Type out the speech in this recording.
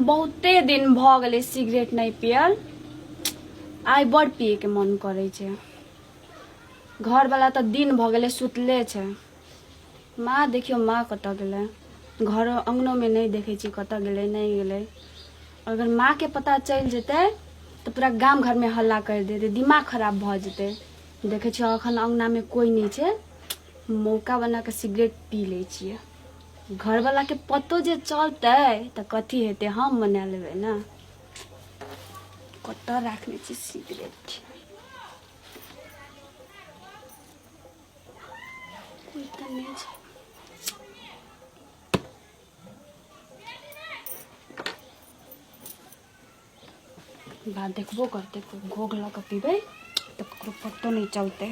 बहुते दिन भऽ गेलै सिगरेट नहि पियल। आइ बड़ पियैके मन करै छै। घरवला तऽ दिन भऽ गेलै सुतले छै। माँ देखियौ, माँ कतऽ गेलै? घरो अङ्गनोमे नहि देखै छी, कतऽ गेलै नहि गेलै। अगर माँके पता चलि जेतै तऽ पूरा गाम घरमे हल्ला करि देतै, दिमाग खराब भऽ जेतै। देखै छियै, एखन अङ्गनामे कोइ नहि छै, मौका बना कऽ सिगरेट पी लै छियै। घरवलाके पतो जे चलतै तऽ कथी हेतै, हम मना लेबै ने। कतऽ राखने छी सिगरेट? कोइ तऽ नहि छै। बात देखबो करतै कोइ? घोघ लऽ कऽ पीबै तऽ ककरो पतो नहि चलतै।